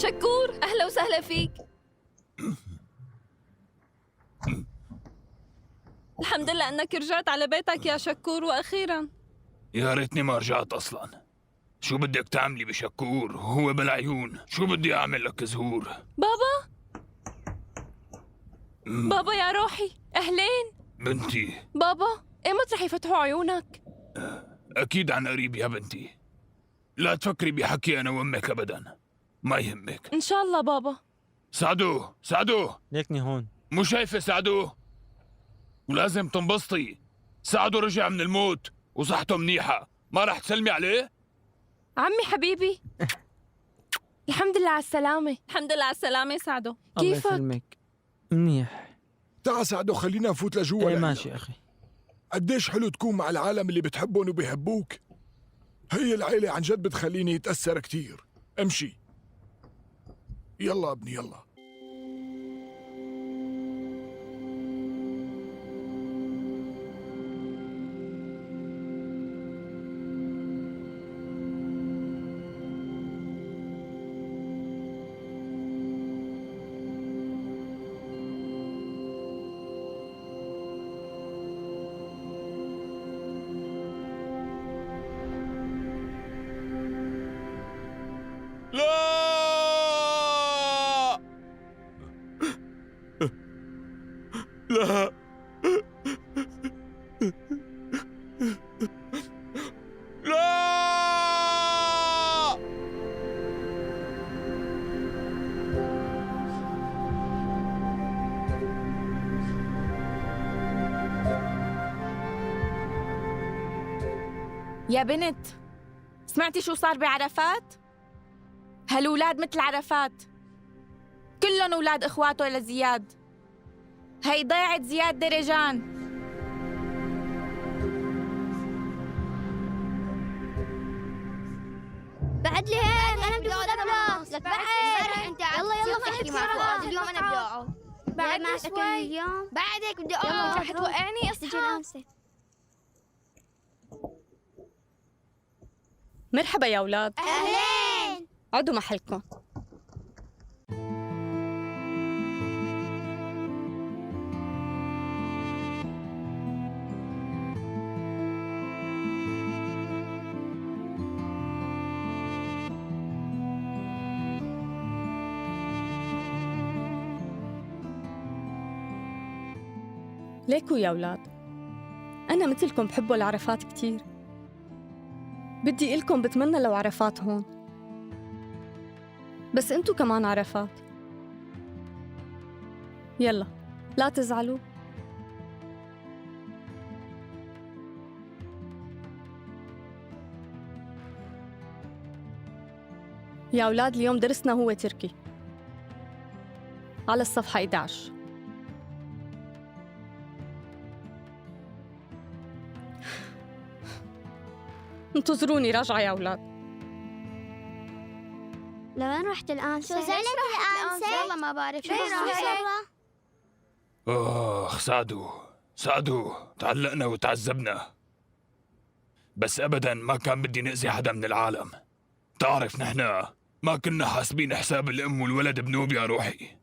شكور، أهلا وسهلا فيك. الحمد لله أنك رجعت على بيتك يا شكور وأخيرا. يا ريتني ما رجعت أصلا. شو بدك تعملي بشكور؟ هو بالعيون. شو بدي أعمل لك زهور؟ بابا، بابا يا روحي، أهلين. بنتي. بابا، إيمت رح يفتحوا عيونك؟ أكيد عن قريب يا بنتي. لا تفكري بحكي أنا وأمك أبدا، ما يهمك. إن شاء الله بابا. سعدو، سعدو. ليكني هون. مو شايفة سعدو؟ ولازم تنبسطي، سعدو رجع من الموت وصحته منيحة. ما رح تسلمي عليه؟ عمي حبيبي، الحمد لله على السلامة. الحمد لله على السلامة سعدو. الله كيفك؟ يسلمك. منيح. تعا سعدو خلينا نفوت لجوا. ايه لإلنا. ماشي أخي. قديش حلو تكون مع العالم اللي بتحبهم وبيحبوك. هي العيلة عن جد بتخليني اتأثر كتير. امشي يلا ابني يلا. لا لا لا. يا بنت، سمعتي شو صار بعرفات؟ هالولاد مثل عرفات، كلهم أولاد إخواته لزياد. هي ضيعة زياد درجان. بعد لي هيك أنا بدي أقعد أنا لك بعد. أنت يلا يلا خلينا مع فؤاد اليوم، أنا بدي أقعد بعد معك شوي. اليوم بعدك بدي أقعد. رح توقعني اصحى. مرحبا يا أولاد. أهلين. اقعدوا محلكم. ليكوا يا أولاد، أنا مثلكم بحبوا العرفات كتير. بدي إلكم بتمنى لو عرفات هون، بس انتو كمان عرفات. يلا لا تزعلوا. يا أولاد، اليوم درسنا هو تركي على الصفحة 11. انتظروني راجعة يا أولاد. لوين رحت الآنسة؟ شو زعلت الآنسة؟ والله ما بعرف شو صار؟ آخ سعدو، سعدو، تعلقنا وتعذبنا، بس أبدا ما كان بدي نأذي حدا من العالم. تعرف نحن ما كنا حاسبين حساب الأم والولد بنوب يا روحي.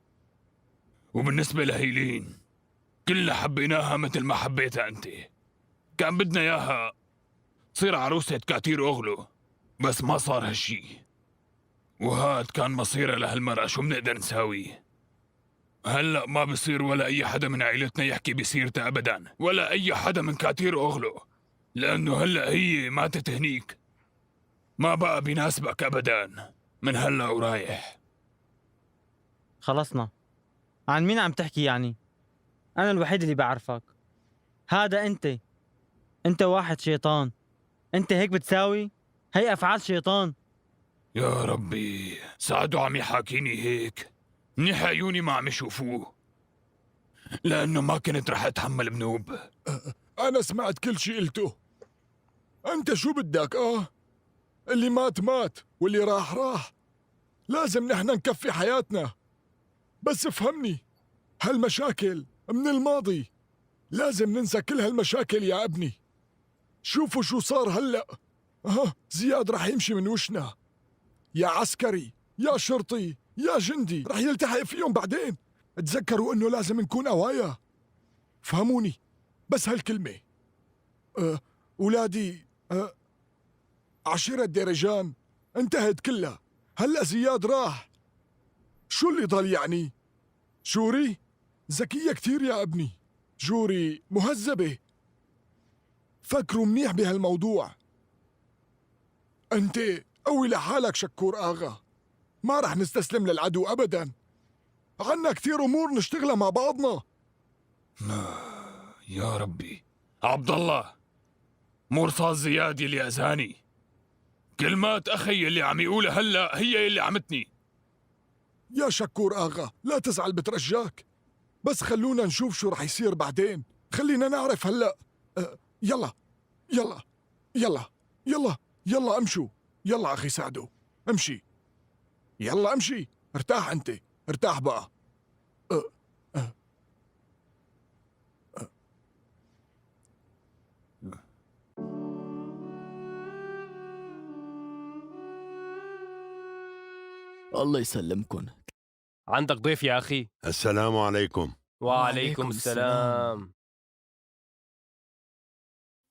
وبالنسبة لهيلين كلنا حبيناها مثل ما حبيتها أنت. كان بدنا إياها تصير عروسة كاتير أغلو، بس ما صار هالشي، وهاد كان مصيرها لهالمرأة. شو بنقدر نساوي؟ هلأ ما بصير ولا أي حدا من عائلتنا يحكي بسيرتها أبدا، ولا أي حدا من كاتير أغلو، لأنه هلأ هي ماتت هنيك. ما بقى بيناسبك أبدا من هلأ ورايح. خلصنا. عن مين عم تحكي يعني؟ أنا الوحيد اللي بعرفك. هذا أنت، أنت واحد شيطان. أنت هيك بتساوي؟ هي أفعال شيطان. يا ربي، سعدو عم يحاكيني هيك. منيح عيوني ما عم يشوفوه، لأنه ما كنت رح أتحمل بنوب. أنا سمعت كل شي قلته. أنت شو بدك؟ اللي مات مات واللي راح راح. لازم نحن نكفي حياتنا. بس افهمني، هالمشاكل من الماضي، لازم ننسى كل هالمشاكل يا ابني. شوفوا شو صار هلأ. زياد رح يمشي من وشنا. يا عسكري يا شرطي يا جندي رح يلتحق فيهم بعدين. تذكروا انه لازم نكون قوايا. فهموني بس هالكلمة. أولادي، عشيرة ديرجان انتهت كلها. هلأ زياد راح، شو اللي ضل يعني؟ جوري ذكية كتير يا ابني، جوري مهذبة. فكروا منيح بهالموضوع. أنت قوي لحالك شكور آغا، ما رح نستسلم للعدو أبدا. عنا كتير أمور نشتغلها مع بعضنا. يا ربي عبد الله، مو رصاص زياد اللي أذاني، كلمات أخي اللي عم يقولها هلأ هي اللي عمتني. يا شكور آغا لا تزعل، بترجاك، بس خلونا نشوف شو رح يصير بعدين. خلينا نعرف هلأ. يلا يلا يلا يلا يلا امشوا. يلا أخي سعدو امشي، يلا امشي، ارتاح أنت، ارتاح بقى. أه أه أه. الله يسلمكن. عندك ضيف يا أخي. السلام عليكم. وعليكم السلام.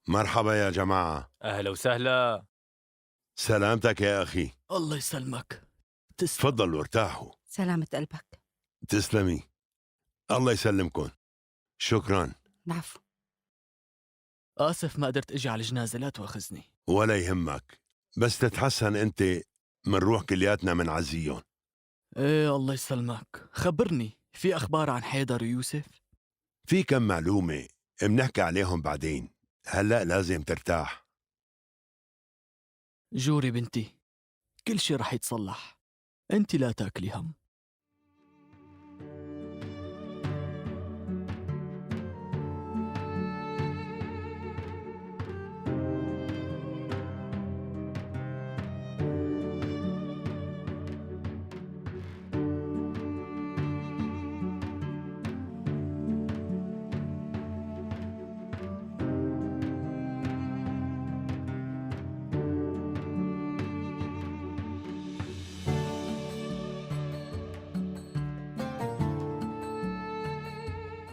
مرحبا يا جماعة. أهلا وسهلا. سلامتك يا أخي. الله يسلمك. تسلم. تفضلوا ارتاحوا. سلامة قلبك. تسلمي. الله يسلمكن. شكرا. العفو. آسف ما قدرت أجي على الجنازة، لا تواخذني. ولا يهمك، بس تتحسن أنت منروح كلياتنا منعزيهم. ايه الله يسلمك. خبرني، في أخبار عن حيدر ويوسف؟ في كم معلومة منحكي عليهم بعدين، هلأ لازم ترتاح. جوري بنتي، كل شي رح يتصلح، انت لا تاكلي هم.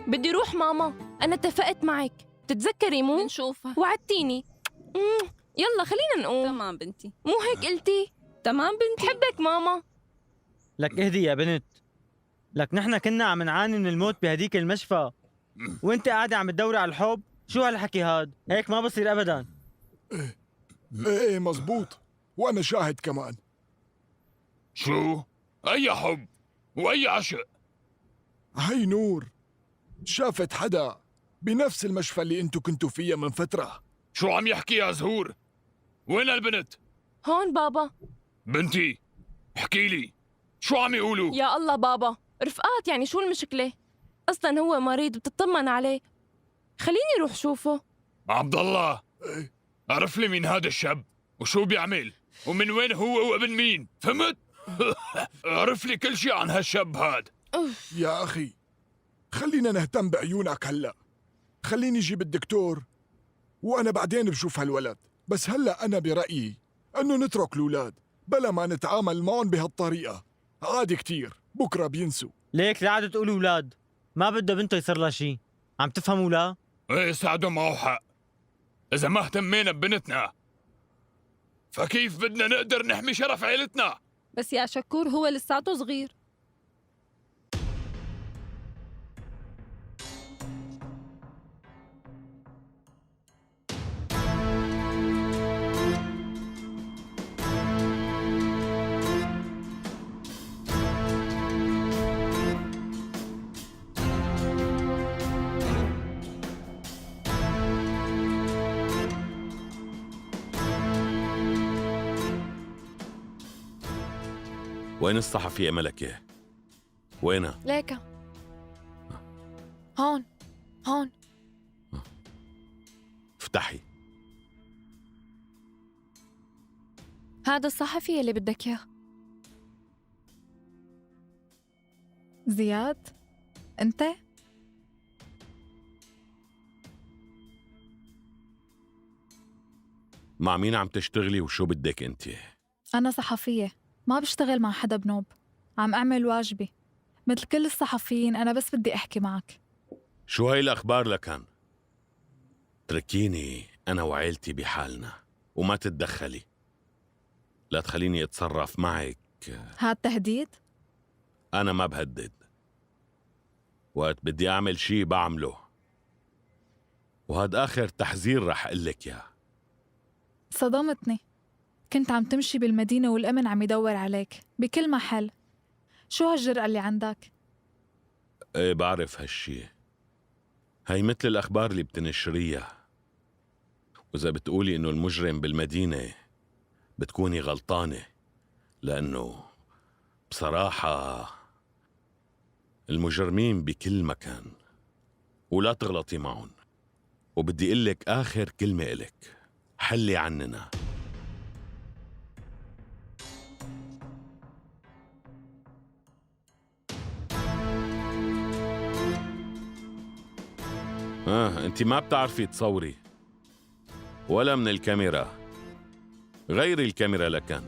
بدي روح ماما، أنا اتفقت معك، بتتذكري مو؟ بنشوفها. وعدتيني. يلا خلينا نقوم. تمام بنتي. مو هيك قلتي؟ تمام بنتي. بحبك ماما. لك اهدي يا بنت، لك نحن كنا عم نعاني من الموت بهديك المشفى، وانت قاعدة عم تدوري على الحب. شو هالحكي هاد؟ هيك ما بصير أبدا. ايه ايه مزبوط، وأنا شاهد كمان. شو؟ أي حب وأي عشق؟ هي نور شافت حدا بنفس المشفى اللي انتو كنتوا فيها من فترة. شو عم يحكي يا زهور؟ وين البنت؟ هون بابا. بنتي احكي لي شو عم يقولوا؟ يا الله بابا، رفقات يعني شو المشكلة؟ أصلا هو مريض، بتطمن عليه، خليني روح شوفه. عبد الله، عرف لي مين هذا الشاب وشو بيعمل ومن وين هو وابن مين، فهمت؟ عرف لي كل شيء عن هالشاب هاد. يا أخي خلينا نهتم بعيونك هلأ، خليني أجيب الدكتور وأنا بعدين بشوف هالولد. بس هلأ أنا برأيي أنه نترك الأولاد بلا ما نتعامل معهم بهالطريقة، عادي كتير، بكرة بينسوا. ليك لا عاد تقولوا أولاد، ما بده بنته يصير لها شيء، عم تفهموا لا؟ ايه سعدوا معه حق، إذا ما اهتمينا ببنتنا فكيف بدنا نقدر نحمي شرف عيلتنا؟ بس يا شكور هو لساته صغير. وين الصحفية ملكة؟ وينها؟ ليكا هون هون. افتحي. هذا الصحفي اللي بدك اياه. زياد انت؟ مع مين عم تشتغلي وشو بدك انت؟ انا صحفية، ما بشتغل مع حدا بنوب. عم أعمل واجبي مثل كل الصحفيين. أنا بس بدي أحكي معك. شو هاي الأخبار لكان؟ تركيني أنا وعيلتي بحالنا وما تتدخلي، لا تخليني أتصرف معك. هاد تهديد؟ أنا ما بهدد، وقت بدي أعمل شي بعمله، وهاد آخر تحذير رح أقلك إياه. صدمتني، كنت عم تمشي بالمدينة والأمن عم يدور عليك بكل محل. شو هالجرأة اللي عندك؟ ايه بعرف هالشي، هي مثل الأخبار اللي بتنشريها، وإذا بتقولي إنه المجرم بالمدينة بتكوني غلطانة، لأنه بصراحة المجرمين بكل مكان، ولا تغلطي معهم. وبدي أقول لك آخر كلمة إلك، حلي عننا. انت ما بتعرفي تصوري ولا من الكاميرا، غيري الكاميرا لكان،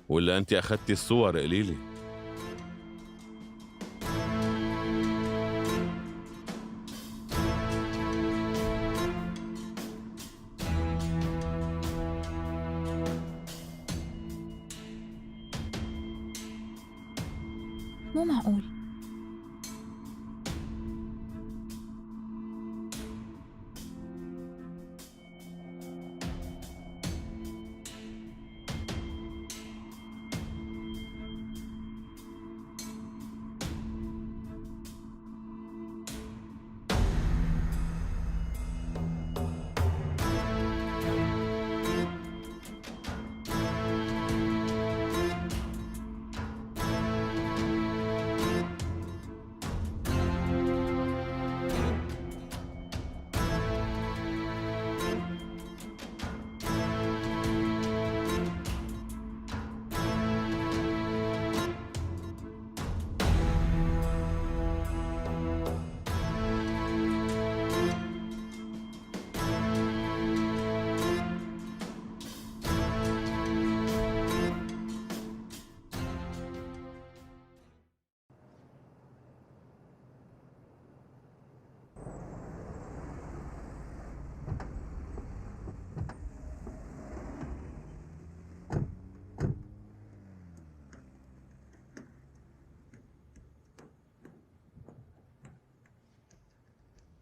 ولا انت اخذتي الصور؟ قليلي. مو معقول.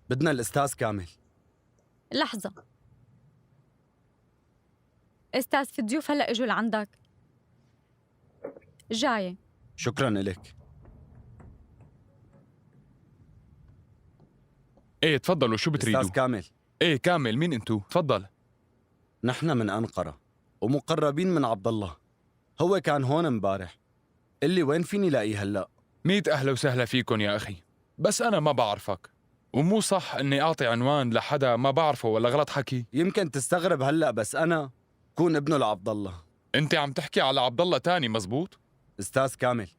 بدنا الأستاذ كامل. لحظة أستاذ، في ضيوف هلأ إجوا لعندك. جاية. شكرا لك. ايه تفضلوا، شو بتريدوا؟ أستاذ كامل. ايه كامل، مين انتو؟ تفضل. نحن من أنقرة ومقربين من عبد الله، هو كان هون امبارح. قل وين فيني لاقيه هلا؟ ميت أهلا وسهلا فيكن يا أخي، بس أنا ما بعرفك، ومو صح إني أعطي عنوان لحدا ما بعرفه، ولا غلط حكي؟ يمكن تستغرب هلا، بس أنا كون ابنه لعبد الله. أنت عم تحكي على عبد الله تاني، مزبوط؟ أستاذ كامل،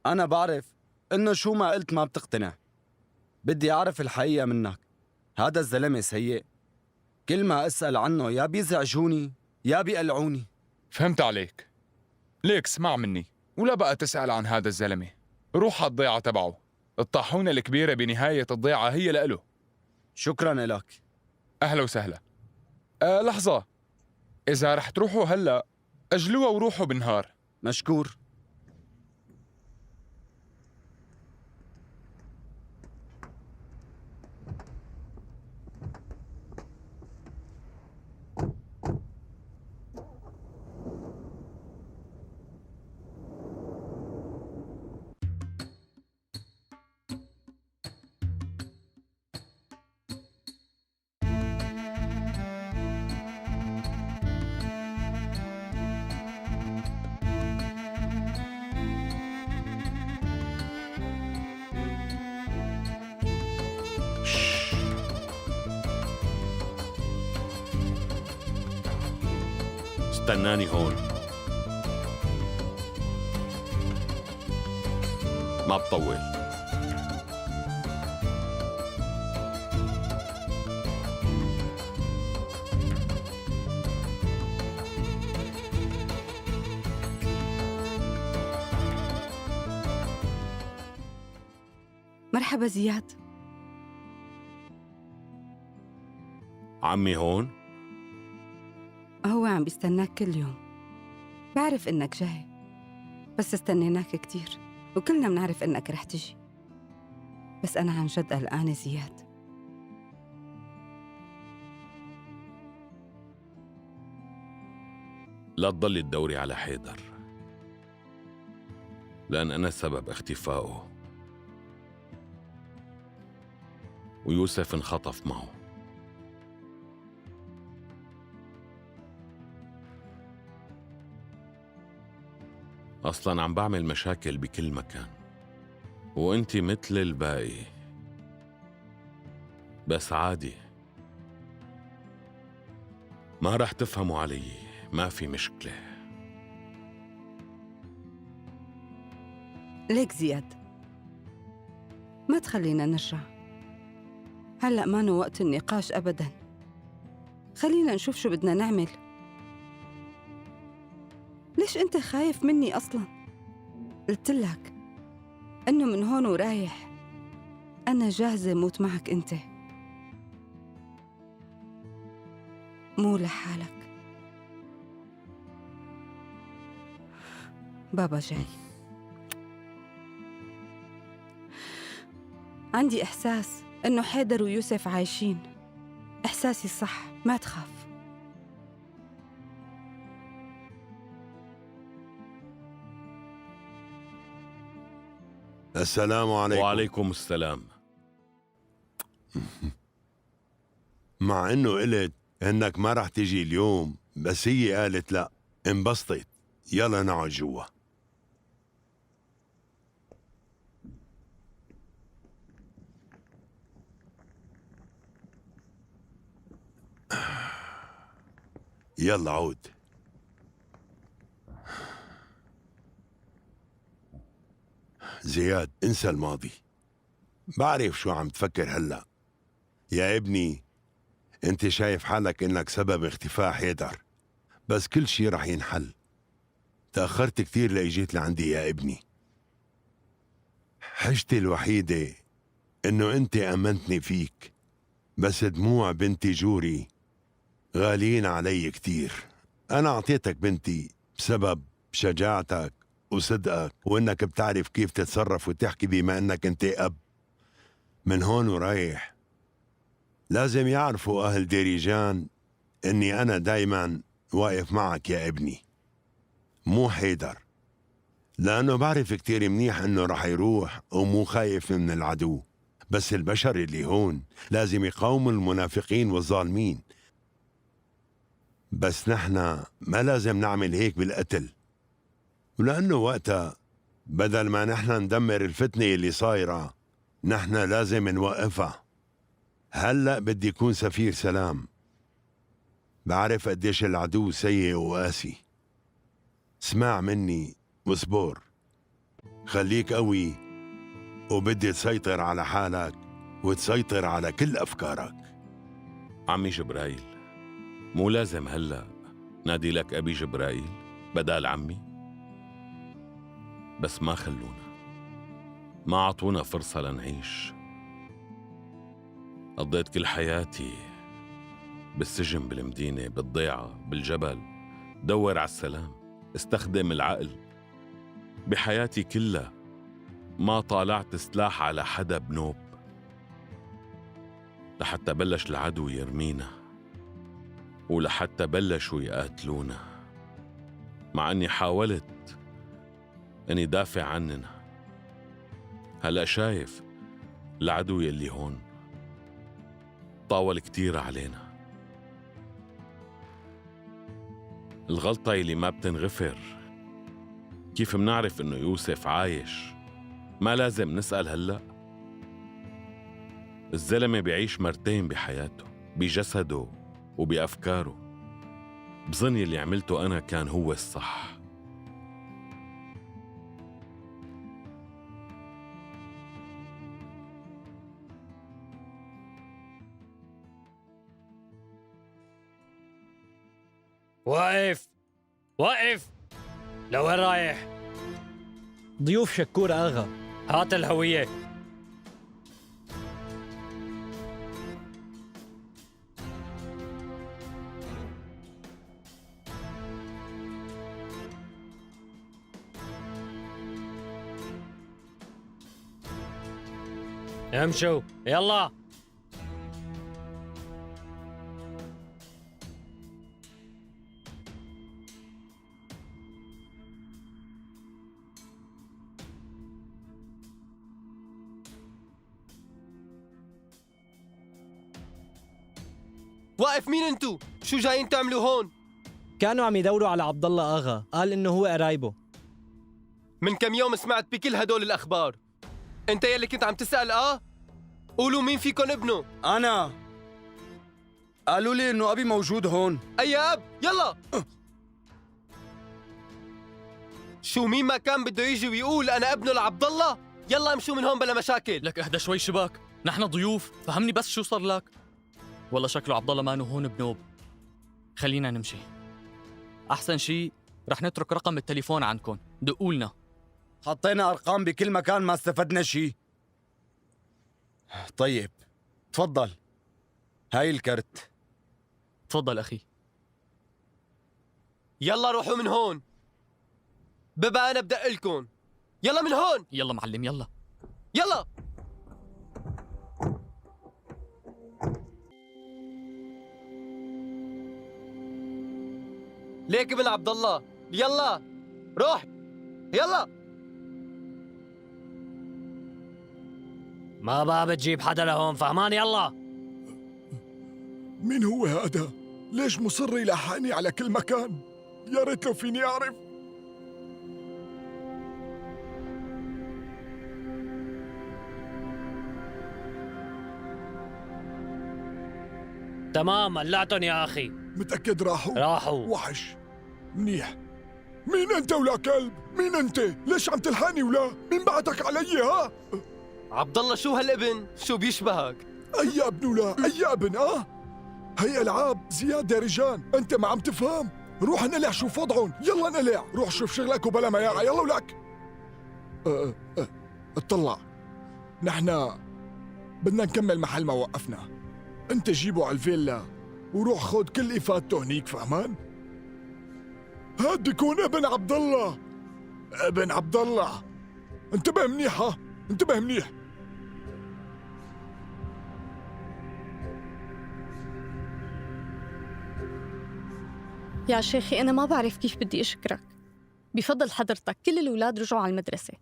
أنا بعرف إنه شو ما قلت ما بتقتنع. بدي أعرف الحقيقة منك. هذا الزلمة سيء، كل ما أسأل عنه يا بيزعجوني يا بيقلعوني. فهمت عليك. ليك اسمع مني، ولا بقى تسأل عن هذا الزلمة. روح على الضيعة تبعه، الطاحونة الكبيرة بنهاية الضيعة هي لإله. شكرا لك. أهلا وسهلا. لحظة، إذا رح تروحوا هلأ أجلوها وروحوا بالنهار. مشكور. استناني هون، ما بطول. مرحبا زياد. عمي هون؟ هو عم بيستناك كل يوم. بعرف إنك جاي، بس استنيناك كتير وكلنا بنعرف إنك رح تجي، بس أنا عن جد قلقانة زياد. لا تضلي تدوري على حيدر، لأن أنا سبب اختفائه، ويوسف انخطف معه. أصلاً عم بعمل مشاكل بكل مكان، وإنتي مثل الباقي، بس عادي، ما رح تفهموا علي، ما في مشكلة. ليك زياد، ما تخلينا نرجع هلأ، ما نو وقت النقاش أبداً. خلينا نشوف شو بدنا نعمل. ليش أنت خايف مني أصلاً؟ قلت لك إنه من هون ورايح أنا جاهزة موت معك أنت، مو لحالك. بابا جاي. عندي إحساس إنه حيدر ويوسف عايشين. إحساسي صح، ما تخاف. السلام عليكم. وعليكم السلام. مع إنه قلت إنك ما رح تجي اليوم، بس هي قالت لا. انبسطت. يلا نقعد جوا. يلا عود. زياد، انسى الماضي. بعرف شو عم تفكر هلأ يا ابني. انت شايف حالك انك سبب اختفاء حيدر، بس كل شي رح ينحل. تأخرت كتير لإجيت لعندي يا ابني. حجتي الوحيدة انه انت امنتني فيك، بس دموع بنتي جوري غاليين علي كتير. انا اعطيتك بنتي بسبب شجاعتك وصدقك، وانك بتعرف كيف تتصرف وتحكي بما انك انت اب. من هون ورايح لازم يعرفوا اهل ديريجان اني انا دايما واقف معك يا ابني، مو حيدر، لانه بعرف كتير منيح انه رح يروح ومو خايف من العدو. بس البشر اللي هون لازم يقاوموا المنافقين والظالمين، بس نحن ما لازم نعمل هيك بالقتل، ولأنه وقتها بدل ما نحن ندمر الفتنة اللي صايرة نحن لازم نوقفها. هلأ بدي يكون سفير سلام. بعرف قديش العدو سيء وقاسي. اسمع مني واصبر، خليك قوي، وبدي تسيطر على حالك وتسيطر على كل أفكارك. عمي جبرايل، مو لازم هلأ نادي لك أبي جبرايل بدال عمي؟ بس ما خلونا، ما عطونا فرصة لنعيش. قضيت كل حياتي بالسجن، بالمدينة، بالضيعة، بالجبل، دور على السلام، استخدم العقل. بحياتي كلها ما طالعت سلاح على حدا بنوب، لحتى بلش العدو يرمينا، ولحتى بلشوا يقاتلونا، مع أني حاولت أني دافع عننا. هلأ شايف العدو يلي هون طاول كتير علينا. الغلطة يلي ما بتنغفر، كيف منعرف إنه يوسف عايش؟ ما لازم نسأل هلأ؟ الزلمة بيعيش مرتين بحياته، بجسده وبأفكاره. بظن يلي عملته أنا كان هو الصح. واقف واقف، لوين رايح؟ ضيوف شكور آغا. هات الهوية. امشوا يلا. واقف مين انتو؟ شو جايين تعملوا هون؟ كانوا عم يدوروا على عبد الله آغا، قال إنه هو قرايبه. من كم يوم سمعت بكل هدول الأخبار. انت يلي كنت عم تسأل اه؟ قولوا مين فيكم ابنه؟ أنا قالوا لي إنه أبي موجود هون. أي أب؟ يلا. شو مين ما كان بده يجي ويقول أنا ابنه لعبد الله؟ يلا امشوا من هون بلا مشاكل. لك اهدى شوي شباك، نحن ضيوف، فهمني بس شو صار لك. والله شكله عبد الله مانو هون بنوب. خلينا نمشي. أحسن شيء رح نترك رقم التليفون عندكم، دقوا لنا. حطينا أرقام بكل مكان ما استفدنا شيء. طيب تفضل، هاي الكرت. تفضل أخي. يلا روحوا من هون، ببقى أنا بدق لكم. يلا من هون. يلا معلم يلا يلا. ليك ابن عبد الله، يلا روح يلا. ما بقى بتجيب حدا لهون، فهمان؟ يلا. مين هو هذا؟ ليش مصر يلحقني على كل مكان؟ يا ريت لو فيني أعرف. تمام، قلعتهم يا أخي. متأكد راحوا؟ راحوا. وحش. منيح. مين أنت ولا كلب؟ مين أنت؟ ليش عم تلحقني ولا؟ مين بعتك علي ها؟ عبد الله شو هالابن؟ شو بيشبهك؟ أي ابن ولا؟ أي ابن اه؟ هي ألعاب زياد يا رجال، أنت ما عم تفهم؟ روح نقلع شوف وضعهم، يلا نقلع، روح شوف شغلك وبلا مياعة، يلا ولك. أه أه اطلع، نحن بدنا نكمل محل ما وقفنا. أنت جيبه على الفيلا وروح خد كل إفادته هنيك، فهمان؟ هاد بيكون ابن عبد الله، ابن عبد الله. انتبه منيح ها، انتبه منيح. يا شيخي أنا ما بعرف كيف بدي أشكرك. بفضل حضرتك كل الأولاد رجعوا على المدرسة.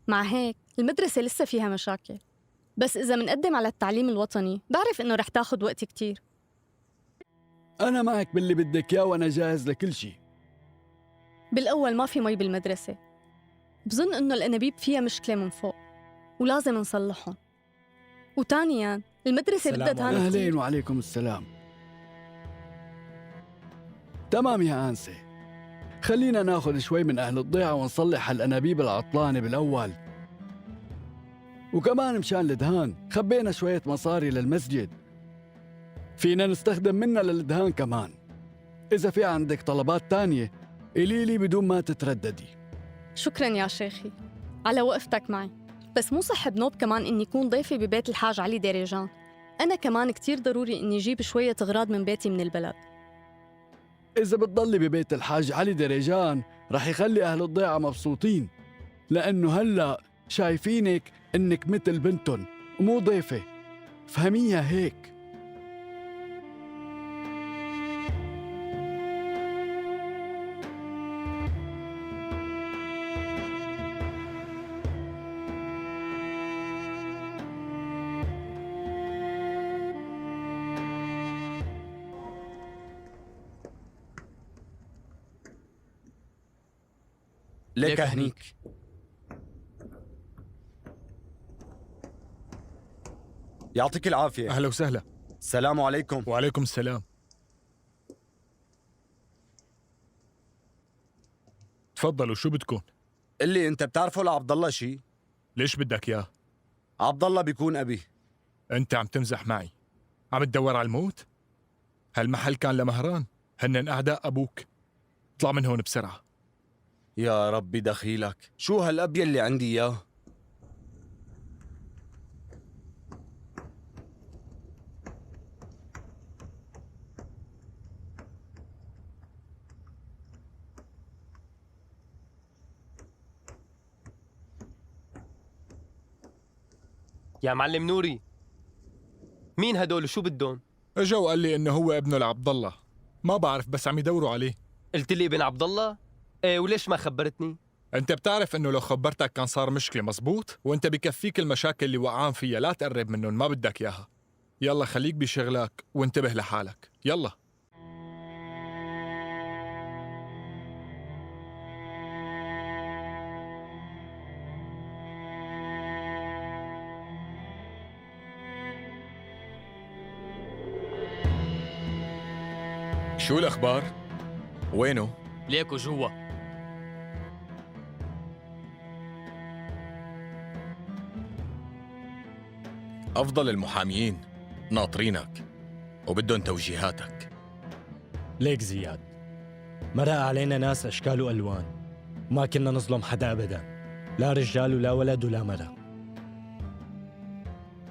مع هيك المدرسة لسه فيها مشاكل، بس إذا منقدم على التعليم الوطني بعرف إنه رح تاخد وقت كتير. أنا معك باللي بدك إياه وأنا جاهز لكل شيء. بالأول ما في مي بالمدرسة، بظن إنه الأنابيب فيها مشكلة من فوق ولازم نصلحهم. وثانياً المدرسة بدها دهان كتير. أهلين وعليكم السلام. تمام يا آنسة، خلينا ناخذ شوي من أهل الضيعة ونصلح هالأنابيب العطلانة بالأول. وكمان مشان الدهان خبينا شوية مصاري للمسجد، فينا نستخدم منها للدهان كمان. إذا في عندك طلبات تانية قولي لي بدون ما تترددي. شكراً يا شيخي على وقفتك معي، بس مو صح بنوب كمان إني كون ضيفة ببيت الحاج علي ديريجان. أنا كمان كتير ضروري إني أجيب شوية أغراض من بيتي من البلد. إذا بتضلي ببيت الحاج علي دريجان رح يخلي أهل الضيعة مبسوطين، لأنه هلأ شايفينك إنك مثل بنتهم ومو ضيفة. فهميها هيك. ليك هنيك. يعطيك العافية. أهلا وسهلا. السلام عليكم. وعليكم السلام. تفضلوا شو بدكم؟ قلي أنت بتعرفه لعبد الله شي؟ ليش بدك إياه؟ عبد الله بيكون أبي. أنت عم تمزح معي، عم تدور على الموت؟ هالمحل كان لمهران، هنن أعداء أبوك. اطلع من هون بسرعة. يا ربي دخيلك، شو هالأب يلي عندي إياه؟ يا معلم نوري، مين هدول وشو بدهم؟ اجا وقال لي انه هو ابنه لعبد الله، ما بعرف بس عم يدوروا عليه. قلت لي ابن عبد الله؟ ايه وليش ما خبرتني؟ انت بتعرف انه لو خبرتك كان صار مشكلة، مزبوط؟ وانت بكفيك المشاكل اللي وقعان فيها، لا تقرب منهم، ما بدك اياها. يلا خليك بشغلك وانتبه لحالك، يلا. شو الأخبار؟ وينه؟ ليكو جوا. أفضل المحاميين ناطرينك وبدهم توجيهاتك. ليك زياد، مرق علينا ناس أشكال وألوان، وما كنا نظلم حدا أبدا، لا رجال ولا ولد ولا مرة.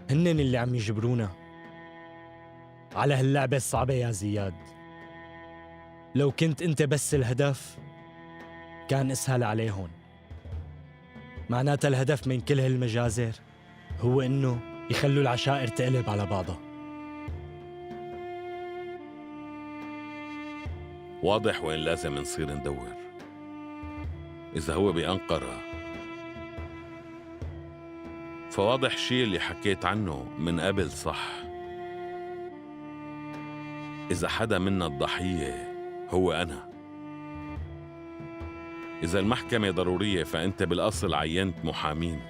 هنن اللي عم يجبرونا على هاللعبة الصعبة يا زياد. لو كنت أنت بس الهدف كان أسهل عليهم. معناتها الهدف من كل هالمجازر هو إنه يخلوا العشائر تقلب على بعضها. واضح وين لازم نصير ندور. إذا هو بأنقرة فواضح شيء اللي حكيت عنه من قبل صح. إذا حدا منا الضحية هو أنا. إذا المحكمة ضرورية فأنت بالأصل عينت محامين.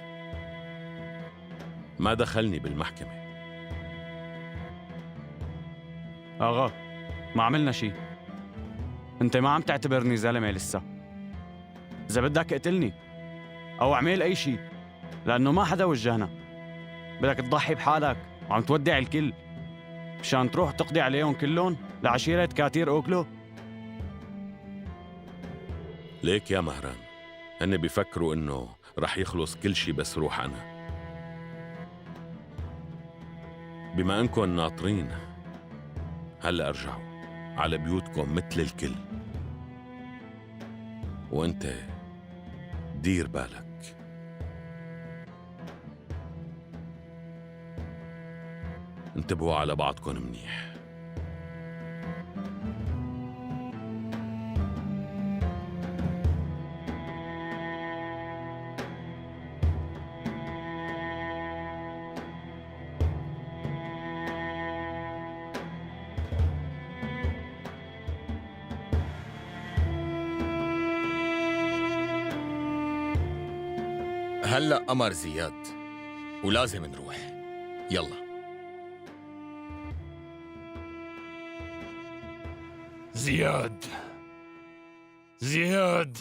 ما دخلني بالمحكمة. آغا، ما عملنا شي. أنت ما عم تعتبرني زلمة لسه. إذا بدك اقتلني أو اعمل أي شي، لأنه ما حدا وجهنا. بدك تضحي بحالك وعم تودع الكل مشان تروح تقضي عليهم كلهم لعشيرة كاتير أوكلو. ليك يا مهران، هن بيفكروا إنه رح يخلص كل شي بس روح أنا. بما أنكم ناطرين هلأ ارجعوا على بيوتكم مثل الكل، وانت دير بالك. انتبهوا على بعضكم منيح. هلأ قمر زياد ولازم نروح، يلا. زياد، زياد،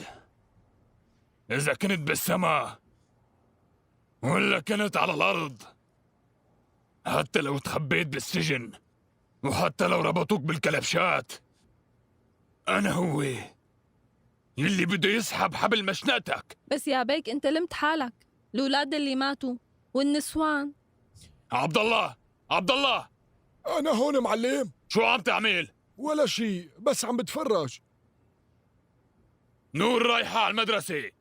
إذا كنت بالسماء ولا كنت على الأرض، حتى لو تخبيت بالسجن وحتى لو ربطوك بالكلبشات، أنا هو اللي بده يسحب حبل مشنقتك. بس يا بيك أنت لمت حالك، الأولاد اللي ماتوا والنسوان. عبد الله، عبد الله، أنا هون معلم. شو عم تعمل؟ ولا شيء، بس عم بتفرج. نور رايحة على المدرسة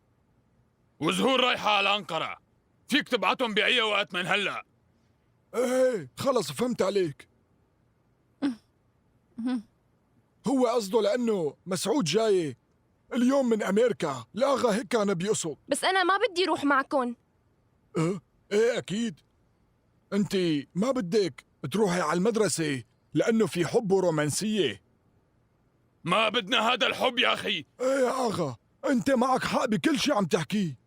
وزهور رايحة على أنقرة، فيك تبعتهم بأي وقت من هلأ. ايه خلص فهمت عليك. هو قصده لأنه مسعود جاي اليوم من أمريكا، الآغا هيك كان بيقصد. بس أنا ما بدي روح معكن. ايه ايه أكيد، أنت ما بدك تروحي على المدرسة لأنه في حب ورومانسية. ما بدنا هذا الحب يا أخي. ايه يا آغا، أنت معك حق بكل شيء عم تحكيه.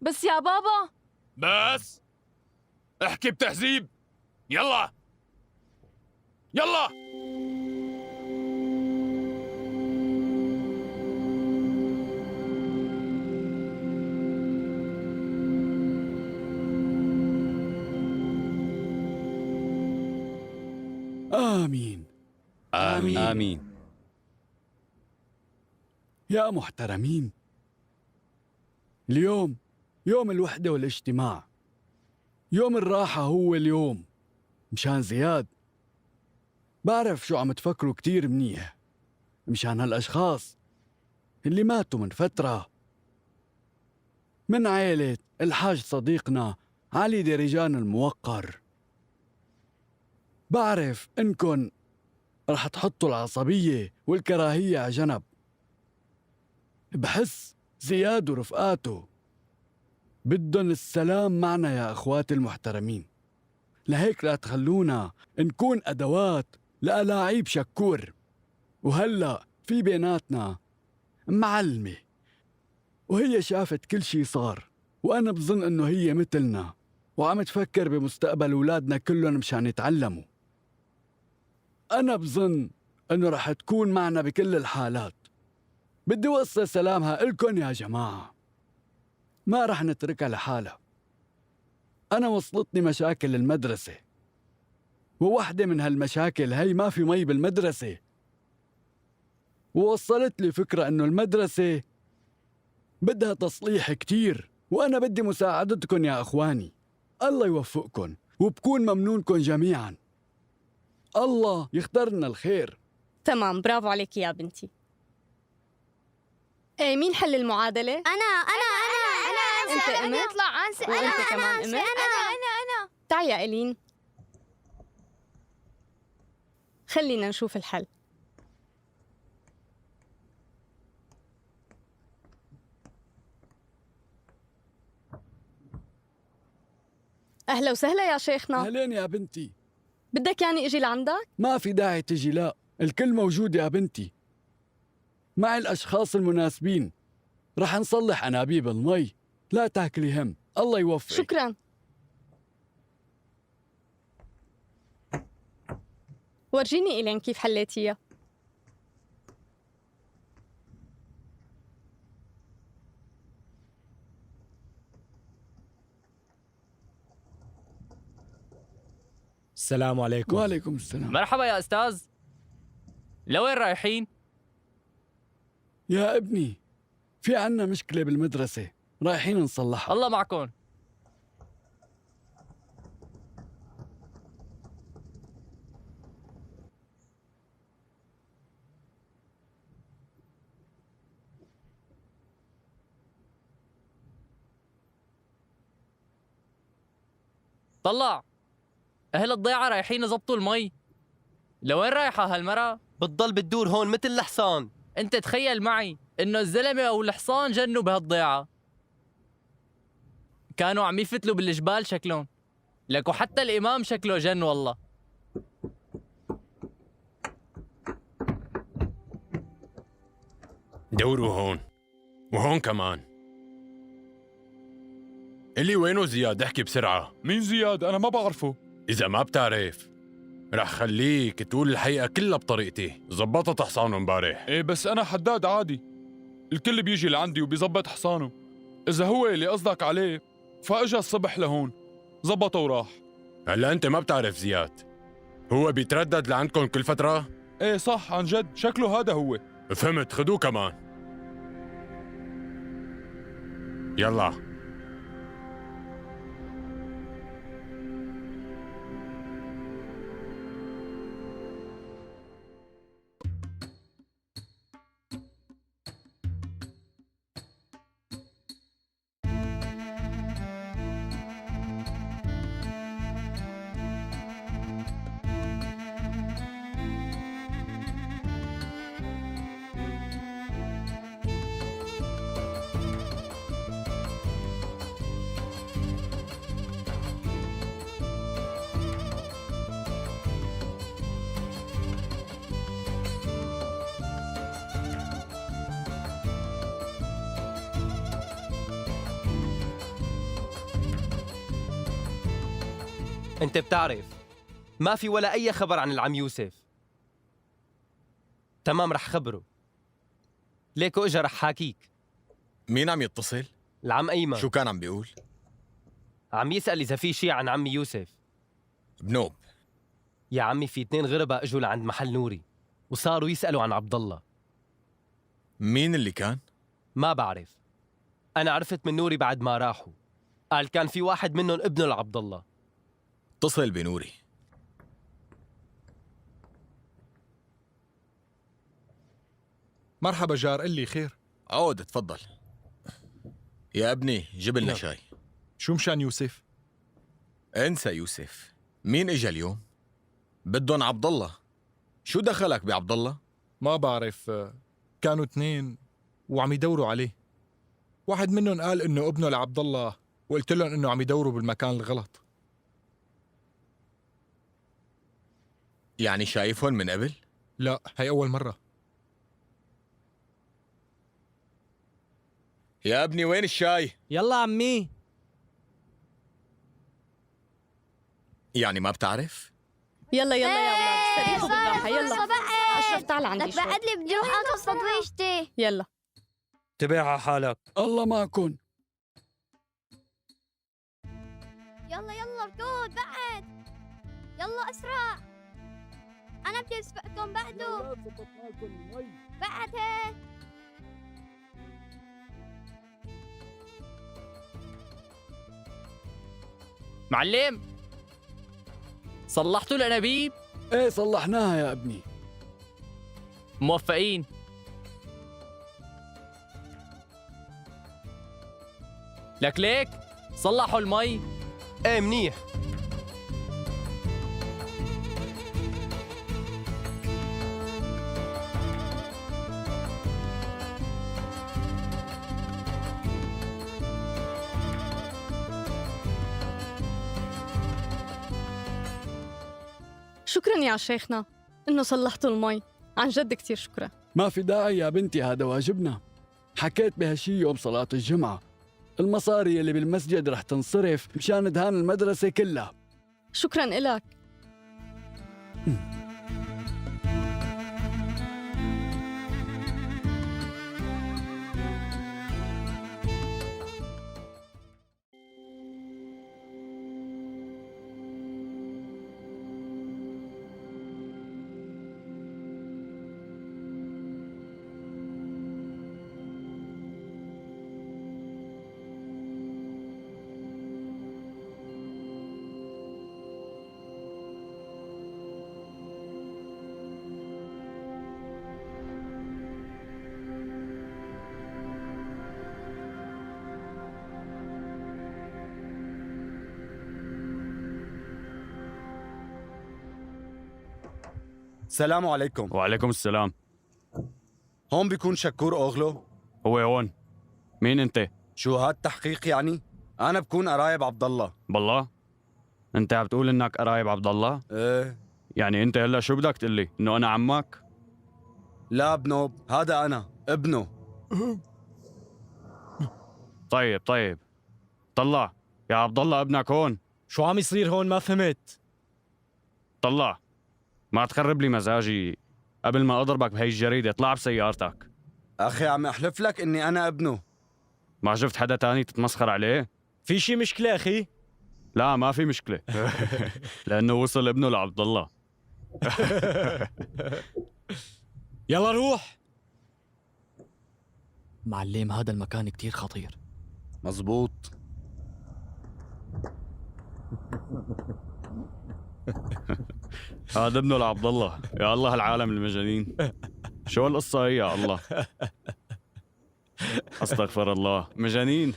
بس يا بابا. بس احكي بتهذيب. يلا يلا. آمين. آمين. آمين. يا محترمين، اليوم يوم الوحدة والاجتماع، يوم الراحة هو اليوم مشان زياد. بعرف شو عم تفكروا كتير منيح مشان هالأشخاص اللي ماتوا من فترة. من عائلة الحاج صديقنا علي دريجان الموقر. بعرف إنكن رح تحطوا العصبية والكراهية على جنب. بحس زياد ورفقاته بدن السلام معنا يا أخواتي المحترمين، لهيك لا تخلونا نكون أدوات لألاعيب شكور. وهلأ في بيناتنا معلمة، وهي شافت كل شي صار، وأنا بظن إنه هي مثلنا وعم تفكر بمستقبل أولادنا كلهم مشان يتعلموا. أنا بظن إنه رح تكون معنا بكل الحالات. بدي وصل سلامها إلكن يا جماعة، ما رح نتركها لحالها. أنا وصلتني مشاكل المدرسة، ووحدة من هالمشاكل هي ما في مي بالمدرسة، ووصلت لي فكرة إنه المدرسة بدها تصليح كتير، وأنا بدي مساعدتكن يا أخواني. الله يوفقكن وبكون ممنونكن جميعا. الله يختارنا الخير. تمام، برافو عليك يا بنتي. ايه، مين حل المعادلة؟ أنا أنا أنا أنا أنت قمت؟ اطلع أنسة. أنا وأنت كمان أنا قمت؟ أنا أنا أنا. تعي يا إلين، خلينا نشوف الحل. أهلا وسهلا يا شيخنا. أهلين يا بنتي. بدك يعني إجي لعندك؟ ما في داعي تجي، لا، الكل موجود يا بنتي، مع الأشخاص المناسبين. رح نصلح أنابيب المي، لا تاكلي هم. الله يوفقك. شكرا. ورجيني إلين كيف حليتيها. السلام عليكم. وعليكم السلام. مرحبا يا أستاذ، لوين رايحين؟ يا ابني، في عنا مشكلة بالمدرسة رايحين نصلحها. الله معكم. طلع أهل الضيعة رايحين يزبطوا المي. لوين رايحة هالمرة؟ بتضل بتدور هون مثل الحصان. انت تخيل معي انه الزلمة او الحصان جنوا بهالضيعة، كانوا عم يفتلوا بالجبال شكلهم، لك وحتى الإمام شكله جن والله. دوروا هون وهون كمان. اللي وينه زياد؟ احكي بسرعة. مين زياد؟ أنا ما بعرفه. إذا ما بتعرف رح خليك تقول الحقيقة كلها بطريقتي. زبطت حصانه امبارح. إيه بس أنا حداد عادي، الكل بيجي لعندي وبيزبط حصانه. إذا هو اللي قصدك عليه فإجا الصبح لهون زبطه وراح. هلا أنت ما بتعرف زياد، هو بيتردد لعندكم كل فترة؟ إيه صح، عن جد شكله هذا هو. فهمت، خدوه كمان. يلا. انت بتعرف ما في ولا اي خبر عن العم يوسف. تمام، رح خبره. ليكو اجا رح حاكيك. مين عم يتصل؟ العم ايمن. شو كان عم بيقول؟ عم يسأل اذا في شيء عن عمي يوسف. بنوب يا عمي، في اثنين غرباء اجوا لعند محل نوري وصاروا يسألوا عن عبد الله. مين اللي كان؟ ما بعرف، انا عرفت من نوري بعد ما راحوا. قال كان في واحد منهم ابنه لعبد الله. اتصل بنوري. مرحبا جار، قل لي خير. عود تفضل. يا ابني جيب لنا نعم. شاي. شو مشان يوسف؟ انسى يوسف. مين اجى اليوم؟ بدهم عبد الله. شو دخلك بعبد الله؟ ما بعرف، كانوا اثنين وعم يدوروا عليه. واحد منهم قال انه ابنه لعبد الله، وقلت لهم انه عم يدوروا بالمكان الغلط. يعني شايفهم من قبل؟ لا، هي اول مرة. يا ابني وين الشاي؟ يلا عمي. يعني ما بتعرف؟ يلا يلا يا اولاد، استريحوا بالراحة. يلا اشرف، تعال عندي لك شوي. بعد لي بدي اروح اكل سندويشتي. يلا. انتبه على حالك. الله معكم. يلا يلا اركض بعد، يلا اسرع، انا بدي اسبقكم بعده. بعد هيك. معلم، صلحتوا الانابيب؟ ايه صلحناها يا ابني. موفقين. لك ليك، صلحوا المي. ايه منيح. شكرا يا شيخنا انه صلحتوا المي، عن جد كثير شكرا. ما في داعي يا بنتي، هذا واجبنا. حكيت بهالشي يوم صلاة الجمعة. المصاري اللي بالمسجد رح تنصرف مشان دهان المدرسة كلها. شكرا إلك. السلام عليكم. وعليكم السلام. هون بيكون شكور أوغلو؟ هو هون. مين انت؟ شو هاد تحقيق يعني؟ أنا بكون قرايب عبد الله. بالله؟ انت عم تقول انك قرايب عبد الله؟ ايه. يعني انت هلا شو بدك تقول لي؟ انه انا عمك؟ لا بنوب، هذا أنا ابنه. طيب طيب، طلع يا عبد الله ابنك هون. شو عم يصير هون؟ ما فهمت. طلع، ما تخرب لي مزاجي قبل ما اضربك بهي الجريدة. اطلع بسيارتك. أخي عم أحلف لك إني أنا ابنه. ما شفت حدا تاني تتمسخر عليه؟ في شي مشكلة أخي؟ لا ما في مشكلة. لأنه وصل ابنه لعبد الله. يلا روح. معلم، هذا المكان كتير خطير. مزبوط. هذا ابنه لعبد الله. يا الله العالم المجانين، شو هالقصة هي يا الله؟ استغفر الله، مجانين.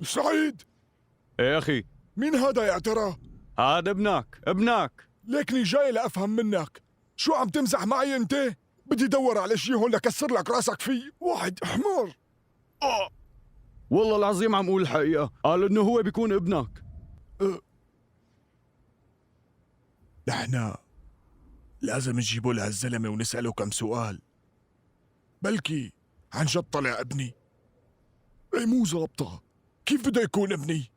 سعيد. ايه يا اخي؟ مين هذا يا ترى؟ هذا ابنك، ابنك. ليكني جاي لافهم منك، شو عم تمزح معي انت؟ بدي دور على شي هون لكسر لك راسك فيه، واحد حمار. والله العظيم عم اقول الحقيقة، قال انه هو بيكون ابنك. نحن لازم نجيبه لهالزلمة ونسأله كم سؤال، بلكي عن جد طلع ابني. اي مو ظابطة، كيف بده يكون ابني؟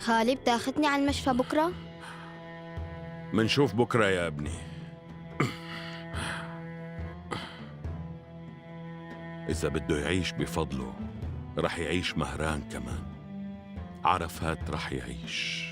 خالي بتاخدني على المشفى بكرة؟ منشوف بكرة يا ابني. إذا بده يعيش بفضله رح يعيش مهران كمان. عرفات رح يعيش.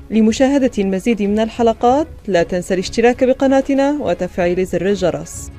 لمشاهدة المزيد من الحلقات لا تنسى الاشتراك بقناتنا وتفعيل زر الجرس.